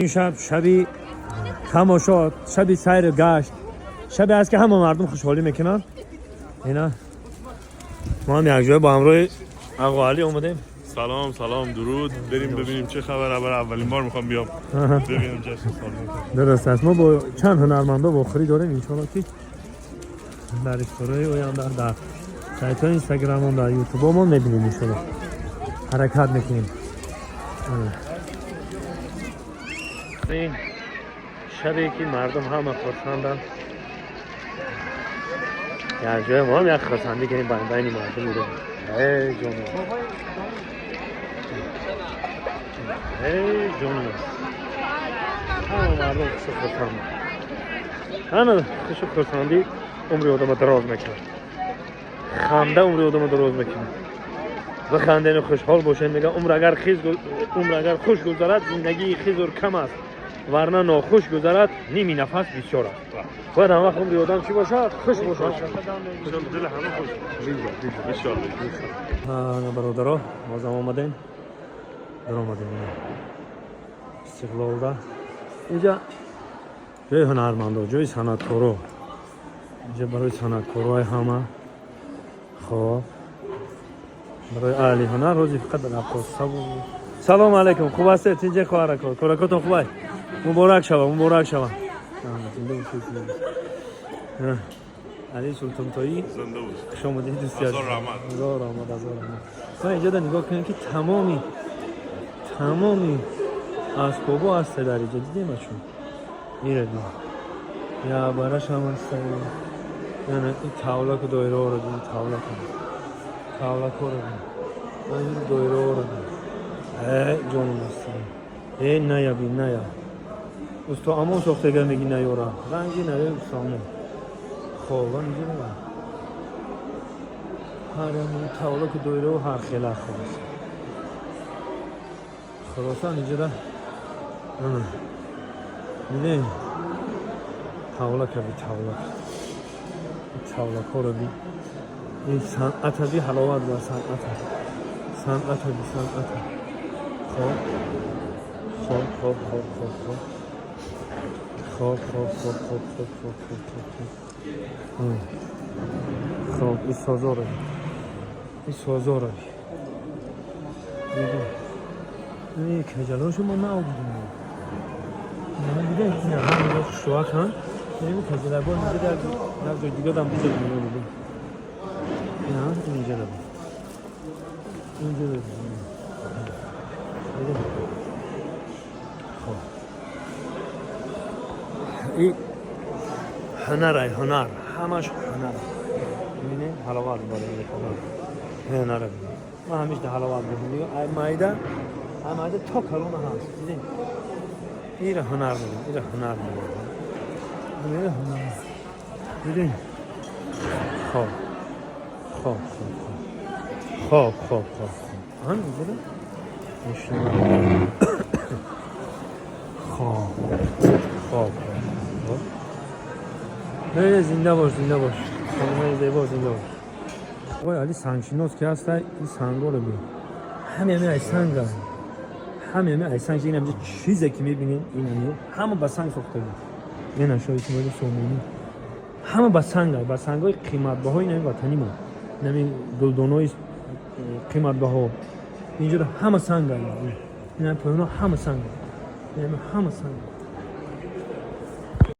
Ин шаб шаби тамошо, шаби сайру гашт, шабе аст, ки ҳама мардум хушҳолӣ мекунанд. Ина мо ҳам якҷоя бо ҳамроҳи Ағо Алӣ омадем. سلام، سلام، درود. بریم ببینیم چه خبره. برای اولین بار میخوام بیام ببینم جشن سال نو. Дуруст аст. Мо бо чанд ҳунармандо вохӯрӣ дорем. Иншоалло, ки дар истораи оянда, дар сайтҳои Инстаграмон, дар Ютубомон мебинем. Иншоалло, ҳаракат мекунем. Ин шабе ки мардум ҳама хурсанданд, якҷоя мо ҳам як хурсандӣ кунем, байни мардум будем. Эй ҷонам, эй ҷонам, ҳама мардум хушу хурсанд, ҳама хушу хурсандӣ умри одама дароз мекунад. Ханда умри одама дароз мекунад. Бихандену хушҳол бошем. Мега, умр агар хуш гузарад, зиндагии хизур кам аст, варна нохуш гузарад, ними нафас бисёр аст. Бояд ҳам вақт умри одам чӣ бошад? Хуш бошад. انشالله دل همه خوش. انشالله. Бародаро, бозам омадем, даромадем Истиқлолда. Инҷа ҷои ҳунармандо, ҷои санъаткоро, инҷа барои санъаткорои ҳама. Хоб, барои аҳли ҳунар ҳози фақат раққосабу. Салому алайкум, хуб ҳастед? Тинҷе, хоҳарако? Коракотон хубай? Муборак шава, муборак шава. Зинда бошед, зинда бошед. Али Султонтоӣ. زنده باش. Хуш омадед, дӯсти. Ҳазор раҳмат. Ҳазор раҳмат, ҳазор раҳмат. Ма инҷо да нигоҳ кунем, ки тамоми асбобо ҳаста дар инҷа. Дидем, ачун ира дид, я бараш ҳам ҳаста. Яна ин тавлаку доираҳоро дид, тавлакҳоро дид, ин доираҳоро дид. Э ҷонум аст, э ная би, ная усто Амон сохтага меги, наёра ранги наё, усто Амон. Хоб, инҷо ҳар тавлаку доираҳо ҳар хела. Хулоса, хулоса, инҷода дидем, тавлака би, тавлак, тавлакҳоро би. Ин санъата би, ҳаловат ба санъата, санъата би, санъата. Хоб, хоб, хоб, хоб, хоб, хоб, хоб, хоб, хоб, хоб, хоб, хоб, хоб, хоб, хоб. Хоб, ин созоро би, ин созоро би. Диди, ин каҷалошо мо наобидем, дидем, ина ҳаминҷо хушрӯаканд. Ин каҷалагон инҷа як ҷой дига дам дида будем. Ина инҷа да буд, инҷа да буд. Диди? Хоб, ин ҳунарай, ҳунар, ҳамаш ҳунар. Бибинед, ҳаловат барои ҳунар, ҳунара бибинед. Ман ҳамеша ҳаловат бибинем. Ай майда, ай майда то калона ҳаст. Дидем, ира ҳунар мегӯям, ира ҳунар мегӯям, ира ҳунар. Дидем? Хоб, хоб, хоб, хоб, хоб, хоб, хоб, хоб. Ҳам инҷода хоб, хоб, хоб. Э, зинда бош, зинда бош, хонумаи зебо, зинда бош. Оқои Али сангшинос ки ҳаста, ин сангоро бин. Ҳаме ай санга, ҳаме ай санг. Ин ҳамҷа чизе ки мебинем, ин ҳама ба санг сохта буд. Ина Шоҳ Исмоили Сомонӣ, ҳама ба санг, ба сангҳои қиматбаҳо. Инами ватани мо, инами гулдонҳои қиматбаҳо, инҷода ҳама санг. Ина поёно ҳама санг, инами ҳама санг.